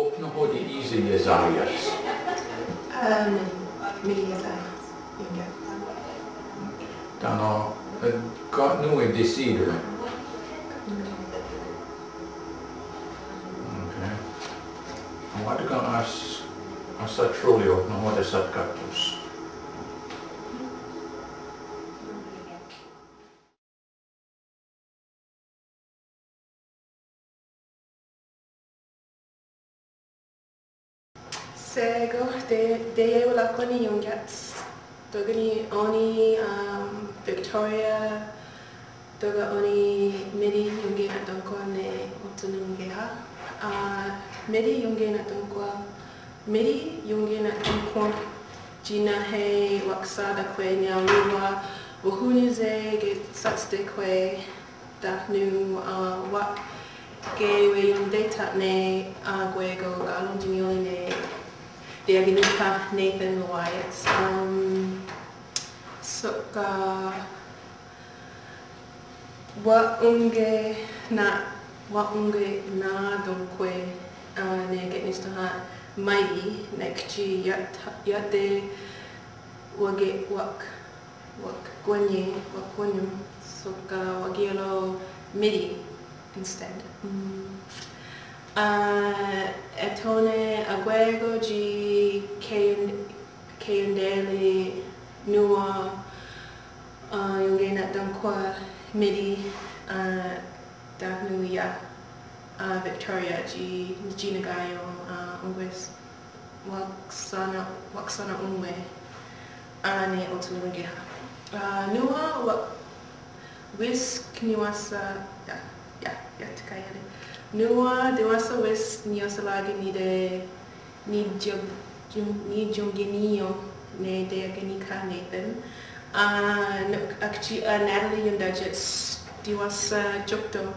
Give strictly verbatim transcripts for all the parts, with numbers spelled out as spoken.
Ok nahò:ten í:se' iesá:iats? Em, meri iesá:iats. Tánon, eh, ka' nón:we decidir? Okay. Wá:ton ken ahs-, ahsathró:ri' ok nahò:ten satkáthos? Shé:kon, te-, teiewalahkwá:ni iónkiats. Tóka' ni' ó:ni, um, Victoria, tóka' ó:ni Meri ionkena'tónhkwa ne otsonón:we kéha. Ah, Meri ionkena'tónhkwa, Meri ionkena'tónhkwa tsi náhe' waksà:ta kwe ne aorì:wa, wahón:nise' ke satste kwe tánon', ah, wa'keweientéhta'ne', ah, akwé:kon ká:ti' tsi niió:re ne teiakà:ni' ká' Nathan Wyatt. Um, sók, ah, Wa'onkena'tónhkwe, ah, ne ke'nisténha Mighty, nek tsi iah-, iah tewake-, wak-, wakwé:ni, wakwé:ni, sók, ah, wakì:ron' Meri instead. Mm. Ah, ethò:ne akwé:kon tsi keion-, keienté:ri' nòn:wa, ah, ionkena'tónhkwa Meri, ah, tánon' iah, ah, Victoria tsi, tsi niká:ien, ah, ón:kwe s-, waksà:na, waksà:na ón:we, ah, ne otsonón:we kéha. Ah, nòn:wa wa-, wísk niwáhsen, iah, iah, iah, tká:iere'. Nòn:wa tewáhsen wísk niiohserá:ke nite- nitio-, nitión:kenniió:ne teiakà:ni' ká' Nathan. Ah, nok, ak tsi, ah, Natalie iontátiats tewáhsen tiókton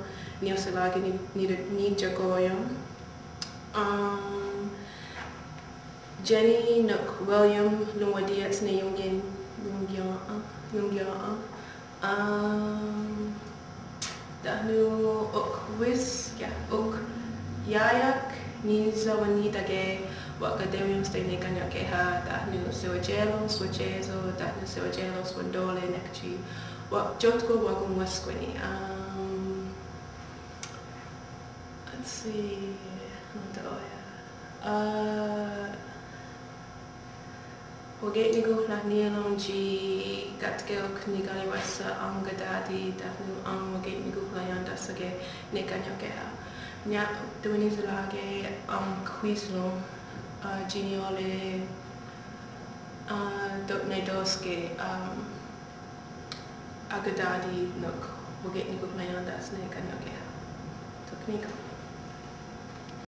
niiohserá:ke ni-, ni-, nitió:ken. Um, Jenny nok William ronwatí:iats ne ionken-, ionken-, ah, ionken-, ah. Um, tánon' ok wísk, iah, ok ià:ia'k niiohserá:ke wa'katewiénste' ne kanien'kéha, tánon' sewatié:ros, watié:so, tánon' sewatié:ros, wa'tó:re', nek tsi wa'tiótkon wakon'wéskwani'. Um, let's see, nòn:wa, ah, Wake'nikonhlahní:ron' tsi ká:ti' ok nika'niwáhsen enkatá:ti' tánon' enwake'nikonhlahnién:ta'sake' ne kanien'kéha. Nia'teweniió:rake' enkhwí:ron', ah, tsi niió:re, ah, to-, ne tó:ske', ah, akatá:ti' nok wake'nikonhlahnién:ta'sake' ne kanien'kéha. Tóka' nikón:ha.